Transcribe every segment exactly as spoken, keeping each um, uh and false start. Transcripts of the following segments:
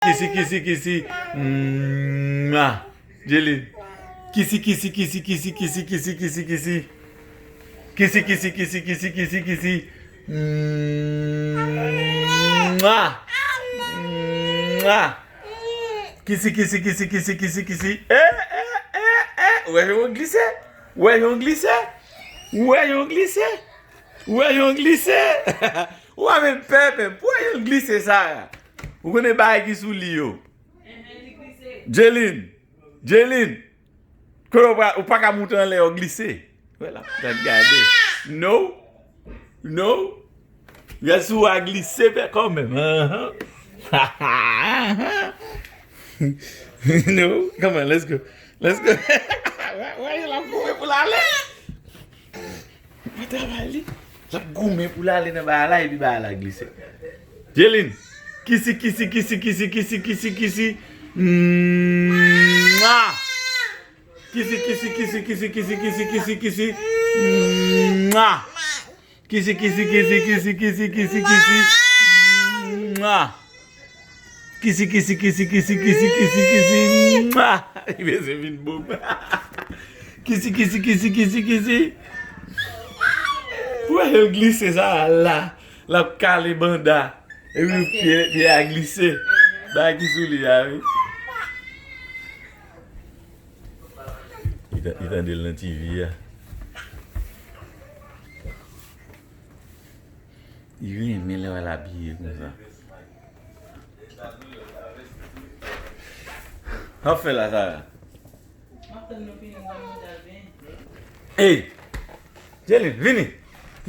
Kisi, kisi, kisi. Mwa. Jelin. Kisi, kisi, kisi, kisi, kisi, kisi, kisi, kisi. Kisi, kisi, kisi, kisi, kisi, kisi. Mwa. Mwa. Kisi, kisi, kisi, kisi, kisi, kisi. Eh, eh, eh, eh. Ou wè jan w glise? Ou wè jan w glise? Ou wè jan w glise? Ou wè jan w glise? Ou pa menm pè menm. Ou wè jan w glise, Sara? Ou konnen bagay ki sou li yo. Jelin. Jelin. Kote w pa, ou pa ka moute anlè, w glise. Wè la, gad gade. No. No. Gad si w a glise fè kanmenm. Ahan. No. Come on, let's go. Let's go. Wè, wè, l ap goumen pou l ale. Li travay li. L ap goumen pou l ale nan bagay la epi bagay la glise. Jelin. Kisi, kisi, kisi, kisi, kisi, kisi, kisi. Mwa. Kisi, kisi, kisi, kisi, kisi, kisi, kisi, kisi. Mwa. Kisi, kisi, kisi, kisi, kisi, kisi, kisi, kisi. Mwa. Kisi, kisi, kisi, kisi, kisi, kisi, kisi. Mwa. Li bezwen vin bob. Kisi, kisi, kisi, kisi, kisi. Pou wè l glise sa la. L ap kale banda. Epi pye, pye a glise. Bagay ki sou li a, wi. Li ta-, li tande l nan T V a. Li renmen lè w al abiye konsa. Sa w ap fè la, Sara? M ap tann nou fini, m ap monte al benyen. Ey! Jelin, vini!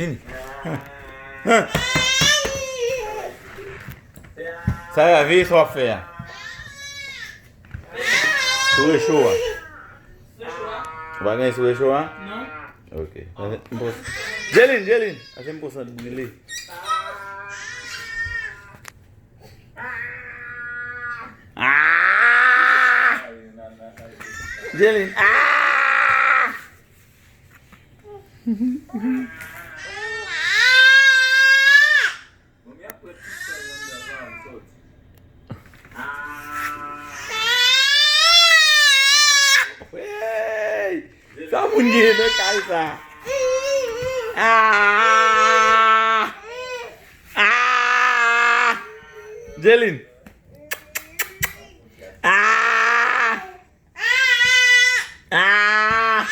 Vini! Sara, veye sa w ap fè a. Sou recho a. Ou pa gen sou recho a? Non. Ok. Jelin, Jelin! Pase m pran sant brile. Ah! Jelin. Ah! Hey! Sa moun gen nan kay sa? Ah! Ah! Jelin. Ah! Ah!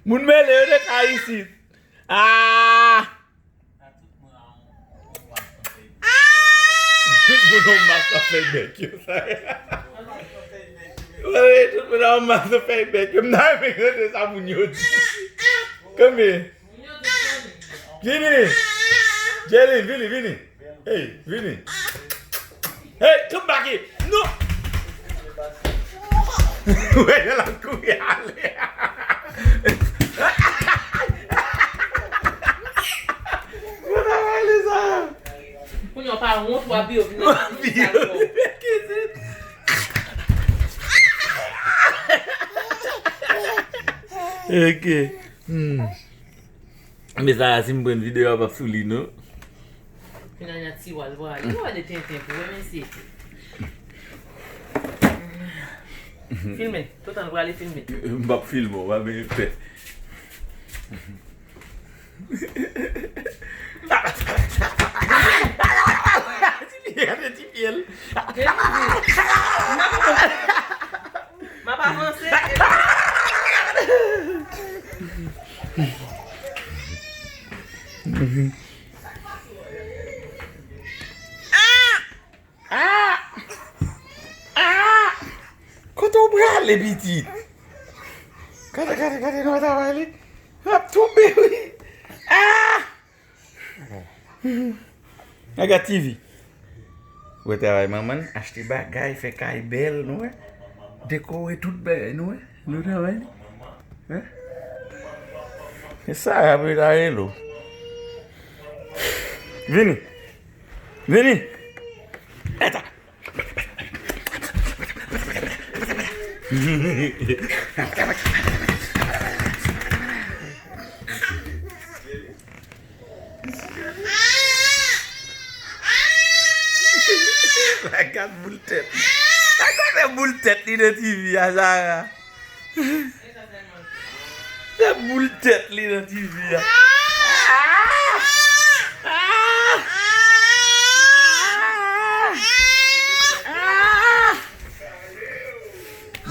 Moun mele yo nan kay isit. Ah! Tout moun an mas ap fè bèk yo, sa. Wi, tout moun an mas ap fè bèk yo. M ta renmen tande sa moun yo di. Konbyen? Vini! Jelin, vini, vini! Hey, vini! Hey, come back here! No! Wè, l ap kouri ale! Kote w ale sa? Kounye a w pa wont, w ap vire w vin nan kizin. Ok. Hmm. Men sa a, si m pran videyo a, p ap sou li, non. Finalman, ti wal, vwala. Li wè de tenten pou wè, mesye. Filme. Tout tan, l prale filme. M p ap filme w, pa benyen pè. Ti pye, gade ti pye l. M ap avanse. Ah! Ah! Kote w prale, pitit? Gade, gade, gade, nou travay li. L ap tonbe, wi. Ah! Gade T V. Wè travay manman l, achte bagay, fè kay bèl, nou wè. Dekore tout bagay, nou wè. Nou travay li. Hein? E sa, apre ta rele w. Vini. Vini. Eta. Gad boul tèt li. Gad boul tèt li nan T V a, Zara. Se boul tèt li nan T V a.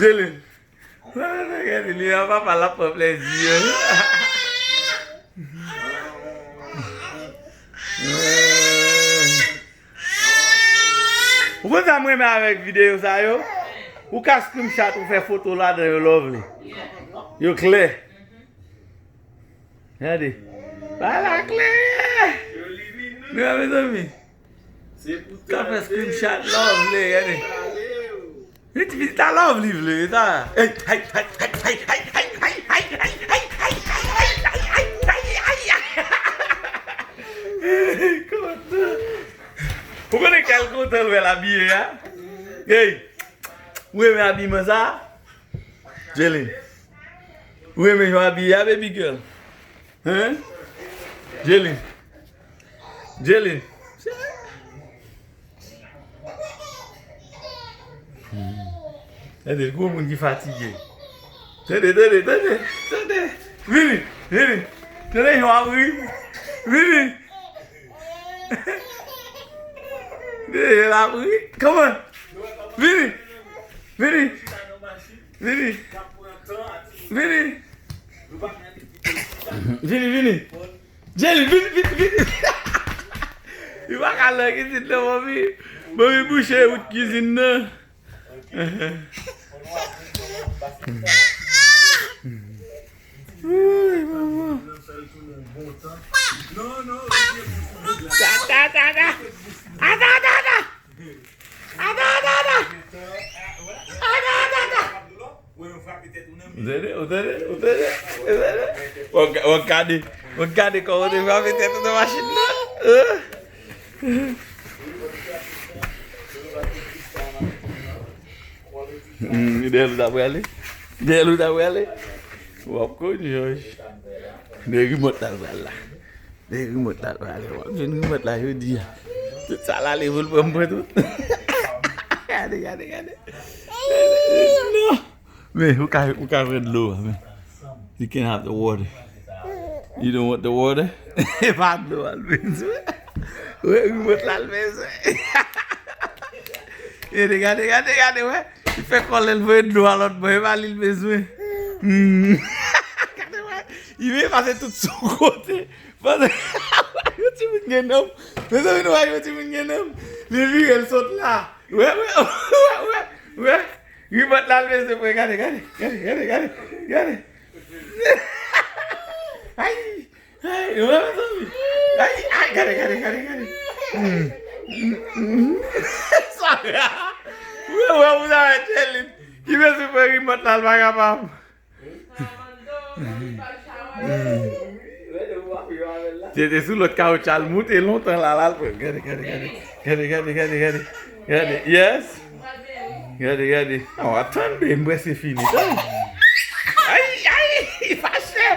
Jelin. Gade li, an papa l ap pran plezi. Ou konn sa m renmen avèk videyo sa yo? Ou ka screenshot, ou fè foto ladan yo, lovely. Yo klè. Gade. Bagay la klè. Nou wè, mezanmi. Ka fè screenshot, lovely, gade. Vit, vit, ta lovely vle, sa. Hey, hey, hey. Kontan. Ou konnen kèl kontan l wè l abiye a? Hey, ou renmen abiman sa? Jelin. Ou renmen jan w abiye a, baby girl? Hein? Jelin. Jelin. Tande, gwo moun ki fatige. Tande, tande, tande, tande. Vini, vini. Tande, jan w ap ri. Vini. Tande, jan l ap ri. Come on. Vini. Vini. Vini. Vini. Vini, vini. Jelin, vini, vini, vini. Li pa ka al nan kizin nan, manmi. Manmi bouche wout kizin nan. Woy, manman. Ta, ta, ta, ta. Ata, ata, ata. Ata, ata, ata. Ata, ata, ata. Ou tande, ou tande, ou tande, ou tande. W ap ga-, w ap gade, w ap gade kòman w te frape tèt ou nan machin nan. Hmm, dèyè l ou ta prale. Dèyè l ou ta prale. W ap konn, Jòj. De rimòt la pral la. De rimòt la pral la. W ap jwenn rimòt la jodi a. Tout sa l ale pou l pran, m pran tout. Gade, gade, gade. Non. Men, ou ka, ou ka pran dlo a, men. You can have the water. You don't want the water? E pa dlo a l bezwen. Wè, rimòt la l bezwen. Gade, gade, gade, gade, wè. Li fè kòlè, l voye dlo a lòt bò, e pa li l bezwen. Hmm. Gade, wè. Li vin pase tout sou kote. Pase, yon timoun gen nanm. Mezanmi, nou wè yon timoun gen nanm. Li vire, l sot la. Wè, wè, wè, wè, wè. Rimòt la, l bezwen pran. Gade, gade, gade, gade, gade, gade. Ay, ay, wè, mezanmi. Ay, ay, gade, gade, gade, gade. Hmm. Hmm, hmm. Sa, wè, wè, ou ta wè Jelin. Ki bezwen pran rimòt la, l pa kapab. Se te sou lòt kawoutchou a l moute lontan la, la l pran. Gade, gade, gade. Gade, gade, gade, gade. Gade, yes. Gade, gade. Oh, atann, be, m prèske fini. Ay, ay, li fache.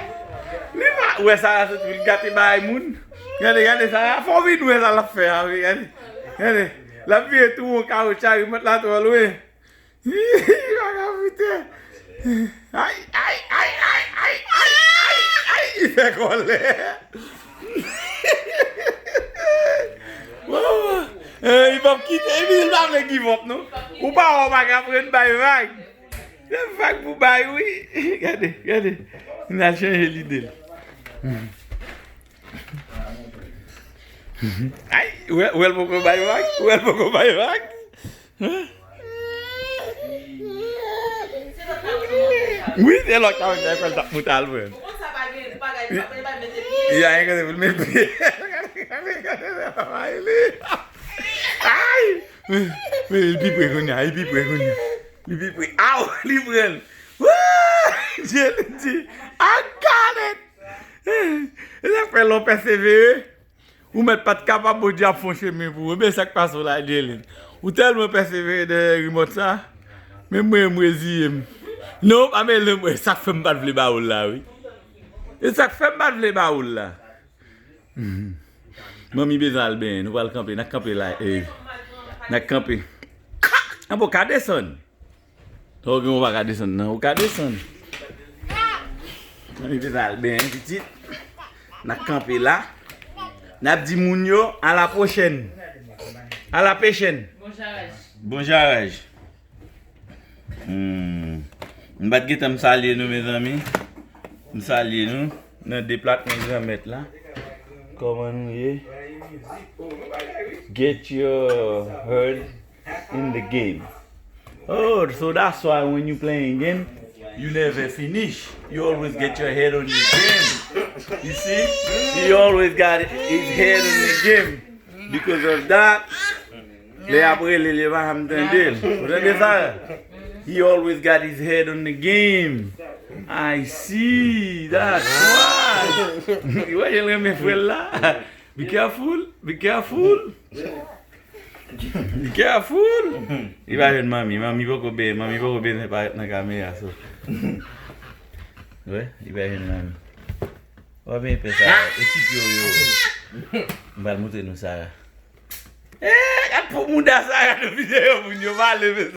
Li pa, ou wè Sara sot pou l gate bagay moun. Gade, gade Sara, fò w vin wè sa l ap fè a, wi, gade. Gade. L ap vire tou yon kawoutchou a, rimòt la twò lwen. Ih, bagay pite. Ay, ay, ay, ay, ay, ay, ay, ay, li fè kòlè. Wow. Eh, li p ap kite, epi li pa vle give up, non. Ou pa wè w pa ka pran bay vag. Se vag pou bay, wi. Gade, gade. Li al chanje lide l. Ay, ou wè, ou wè l poko bay vag, ou wè l poko bay vag. Wi, se lòt kawoutchou a l t ap moute al pran. Ya, e kote pou l met pye. Gade, gade, gade, gade, gade. Ay! Men, men, li pi pre kounye a, li pi pre kounye a. Li pi pre. Aw, li pran l. Woo! Dye li di, I got it! E sa k fè lè w pèsevere, ou mèt pa t kapab, Bondye ap fè yon chemen pou ou. Ebyen, sa k pase w la, Jelin? Ou tèlman pèsevere dèyè rimòt sa, menm mwen, m reziye m. Non, pa mele mwen, sa k fè m pa t vle ba ou l la, wi. E sa k fè m pa t vle ba ou l la. Manmi bezwen al benyen, nou pral kanpe, n a kanpe la, e. N ap kanpe. Anben, w ka desann. Ok, ou pa ka desann, non. Ou ka desann. Ann, li te al benyen pitit. N ap kanpe la. N ap di moun yo, a la pwochèn. A la pwochèn. Bon jaraj. Bon jaraj. Hmm. M pa t gentan m salye nou, mezanmi. M salye nou nan depatman Granmèt la. Kòman nou ye? Get your head in the game. Oh, so that's why when you playing game, you never finish. You always get your head on the game. You see? He always got his head on the game. Because of that, lè y ap rele l, yo pa janm tande l. Ou tande sa? He always got his head on the game. I see. That's why. Wè, jan l renmen frè l la. Be careful. Be careful. Be careful. Li pa jwenn manmi. Manmi poko be, manmi poko bezwen parèt nan kamera, so. Wè, li pa jwenn manmi. Wè, men pè sa, e ti pye yo. M pral montre nou sa. Eh, gad pou mouda sa, gad videyo moun yo pale, men.